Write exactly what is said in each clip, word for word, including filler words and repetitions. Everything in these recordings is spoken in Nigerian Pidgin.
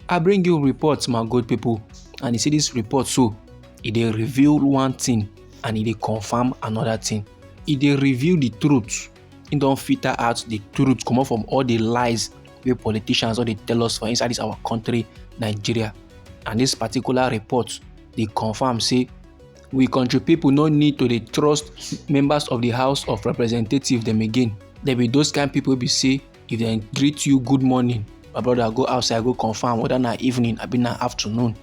I bring you reports, my good people, and you see this report so, e dey reveal one thing and e dey confirm another thing. E dey reveal the truth. E don filter out the truth comot from all the lies wey politicians don dey tell us for inside this our country, Nigeria. And this particular report dey confirm say we country people no need to dey trust members of the House of Representatives dem again. Dem be those kind people wey be say if dem greet you good morning, my brother, go outside go confirm whether na evening abi na afternoon.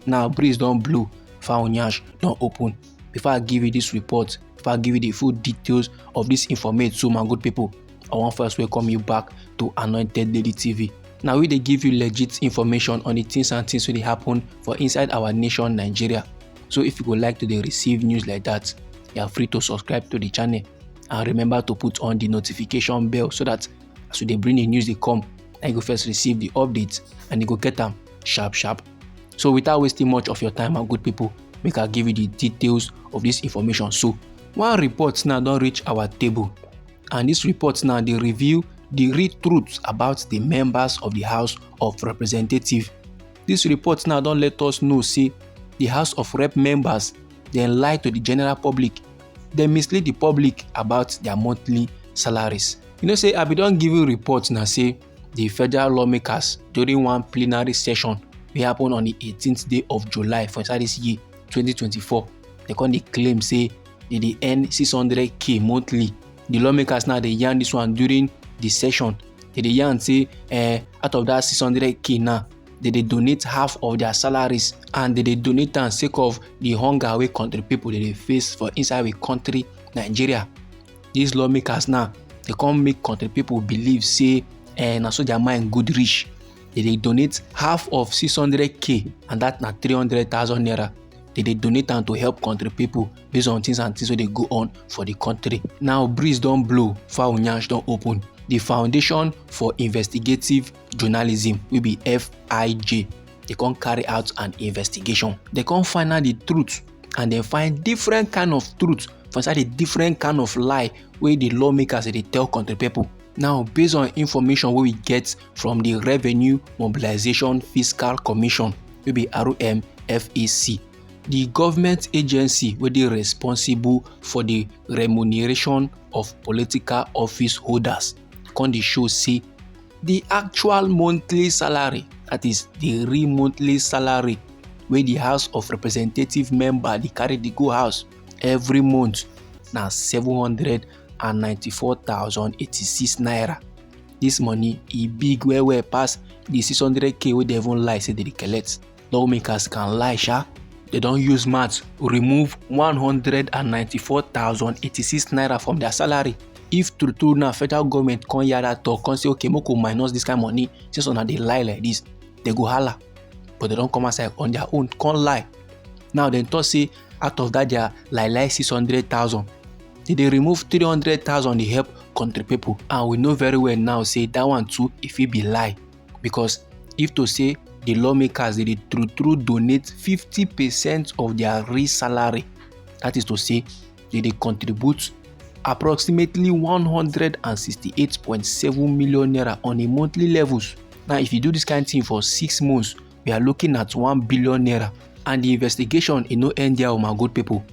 Now breeze don blow, fowl yansh don open. Before I give you this report, before I give you the full details of this informate so, my good people, I wan first welcome you back to Anointed Daily T V. Now we dey give you legit information on the things and things wey dey happen for inside our nation, Nigeria. So if you go like to dey receive news like that, you are free to subscribe to the channel and remember to put on the notification bell so that as we dey bring the news dey come, na you go first receive the updates and you go get am sharp sharp. So without wasting much of your time, my good people, make I give you the details of this information. So one report now don reach our table, and this report now dey reveal the real truth about the members of the House of Representatives. This report now don let us know say the House of Rep members dem lie to the general public, dem mislead the public about their monthly salaries. You know say I bin don give you report na say the federal lawmakers during one plenary session wey happen on the eighteenth day of July for inside this year, twenty twenty-four, dem come dey claim say dem dey earn six hundred k monthly. The lawmakers now dey yarn this one during the session. Dem dey yarn say, eh, out of that six hundred k now, dem dey donate half of their salaries and dem dey donate am sake of the hunger wey country people dey dey face for inside we country, Nigeria. These lawmakers now, dem come make country people believe say, eh, na so their mind good reach. Dem dey donate half of six hundred k, and that na three hundred thousand naira. Dem dey donate am to help country people based on things and things wey dey go on for the country. Now breeze don blow, fowl yansh don open. The Foundation for Investigative Journalism, wey be F I J, dem come carry out an investigation. Dem come find out the truth and dem find different kind of truth for inside the different kind of lie wey the lawmakers dey tell country people. Now, based on information wey we get from the Revenue Mobilization Fiscal Commission, wey be R M F A C, the government agency wey dey responsible for the remuneration of political office holders, come dey show say the actual monthly salary, that is the real monthly salary wey the House of Representative member dey carry dey go house every month, na seven hundred and ninety-four thousand eighty-six naira. This money, e big well well pass the six hundred k wey dem even lie say dem dey collect. Lawmakers can lie sha. Dem don use math remove one hundred and ninety-four thousand eighty-six naira from their salary. If true true now federal government come hear that talk, come say, "Okay, make we minus this kind money, since una dey lie like this," dem go hala. But dem don come outside on their own come lie. Now dem talk say out of that their lie lie six hundred thousand, dem dey remove three hundred thousand dey help country people, and we know very well now say that one too, e fit be lie. Because if to say the lawmakers dem dey true true donate fifty percent of their real salary, that is to say, dem dey contribute approximately one hundred and sixty-eight point seven million naira on a monthly levels. Now, if you do this kind thing for six months, we are looking at one billion naira. And the investigation, e no end there, oh my good people.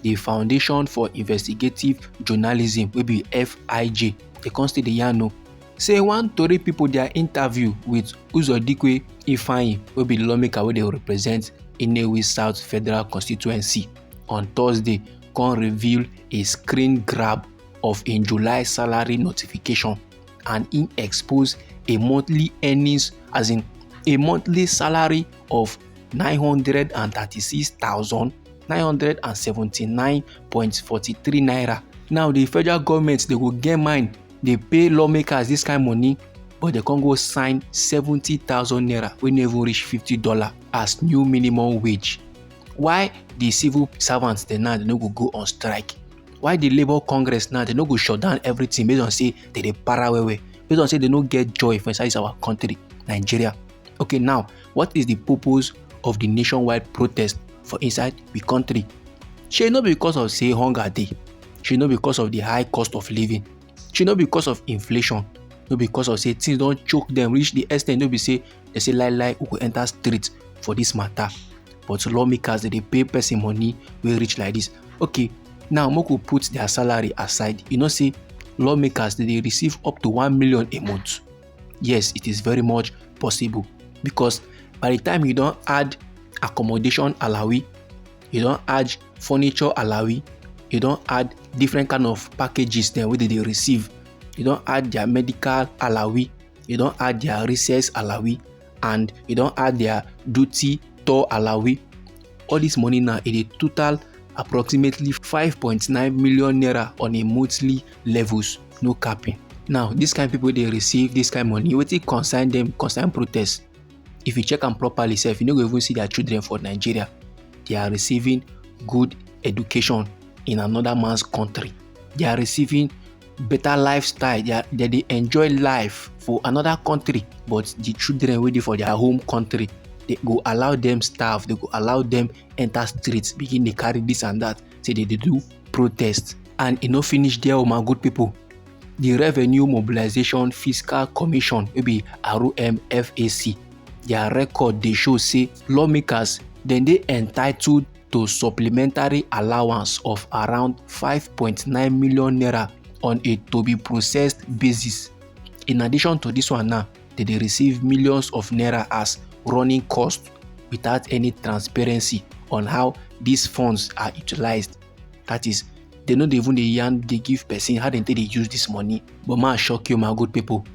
The Foundation for Investigative Journalism, wey be F I J, dem come still dey yarn o say one tori people their interview with Uzodikwe Ifeanyi, wey be the lawmaker wey dey represent Nnewi South Federal Constituency, on Thursday come reveal a screen grab of im July salary notification, and im expose a monthly earnings, as in a monthly salary of nine hundred and thirty-six thousand nine hundred and seventy-nine point forty-three naira. Now the federal government, dem go get mind dey pay lawmakers this kind money, but dem come go sign seventy thousand naira wey no even reach fifty dollar as new minimum wage. Why the civil servants dem now, dem no go go on strike? Why the Labour Congress now, dem no go shut down everything based on say dem dey para well well, based on say dem no get joy for inside this our country, Nigeria? Okay, now, what is the purpose of the nationwide protest for inside we country? Shey no be because of say hunger dey? Shey no be because of the high cost of living? Shey no be because of inflation? No be because of say things don choke dem reach the extent no be say They say lie lie, we go enter street for this matter. But lawmakers, they dey pay person money wey reach like this. Okay, now make we put their salary aside. You know say lawmakers, they dey receive up to one million a month. Yes, it is very much possible, because by the time you don add accommodation alawi, you don add furniture alawi, you don add different kind of packages dem wey they dey receive, you don add their medical alawi, you don add their recess alawi, and you don add their duty tour alawi. All this money now, e dey total approximately five point nine million naira on a monthly levels, no capping. Now, this kind people dey receive this kind money, wetin concern them, concern protest? If you check am properly sef, you no go even see their children for Nigeria. They are receiving good education in another man's country. They are receiving better lifestyle. They, are, they dey enjoy life for another country, but the children wey dey for their home country, they go allow them starve, they go allow them enter streets, begin dey carry this and that, say they dey do protest. And e no finish there, oh my good people. The Revenue Mobilization Fiscal Commission, wey be R M F A C, their record dey show say lawmakers dem dey entitled to supplementary allowance of around five point nine million naira on a to be processed basis. In addition to this one now, they dey receive millions of naira as running cost without any transparency on how these funds are utilized. That is, they no dey even dey yarn, dey give person how dem take dey use this money. But ma shock you, my good people.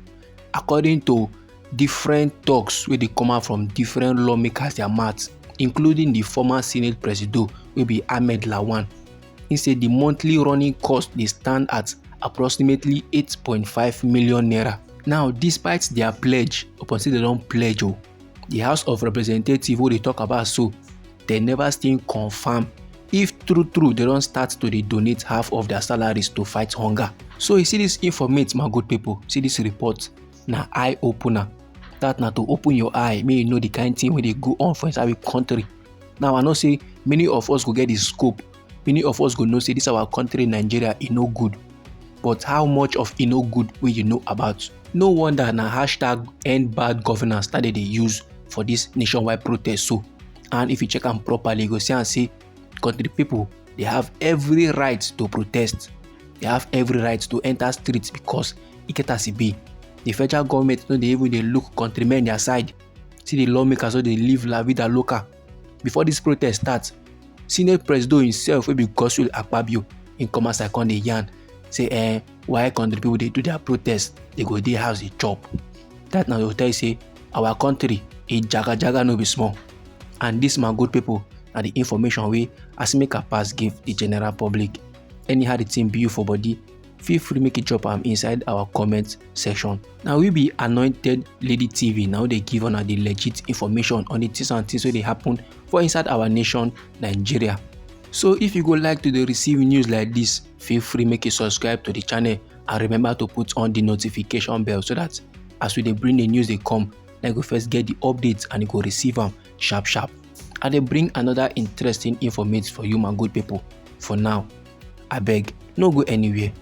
According to different talks wey dey come out from different lawmakers their mouth, including the former Senate presido wey be Ahmed Lawan, he say the monthly running cost dey stand at approximately eight point five million naira. Now, despite their pledge, upon say they don pledge, oh, the House of Representatives wey dey talk about so, they never still confirm if true true they don start to dey donate half of their salaries to fight hunger. So you see this informate, my good people, see this report, na eye opener. That na to open your eye, make you know the kind thing wey dey go on for inside we country. Now, I know say many of us go get the scope, many of us go know say this our country, Nigeria, e no good. But how much of e no good wey you know about? No wonder na hashtag end bad governance that they dey use for this nationwide protest so. And if you check am properly, you go see am say country people, they have every right to protest. They have every right to enter streets because e get as e be. The federal government no dey even dey look countrymen their side. See the lawmakers wey dey live la vida loca. Before this protest start, Senate presido himself, wey be Godswill Akpabio, he come outside come dey yarn say, eh, why country people dey do their protest, they go dey house dey chop. That na to tell you say our country, e jaga jaga no be small. And this, my good people, na the information wey as make I pass give the general public. Anyhow the thing be you for body, feel free make you drop am inside our comment section. Now we be Anointed Lady T V, now they give una the legit information on the things and things wey dey happen for inside our nation, Nigeria. So if you go like to dey receive news like this, feel free make you subscribe to the channel and remember to put on the notification bell so that as we dey bring the news dey come, na you go first get the updates and you go receive am sharp sharp. I dey bring another interesting informate for you, my good people. For now, abeg, no go anywhere.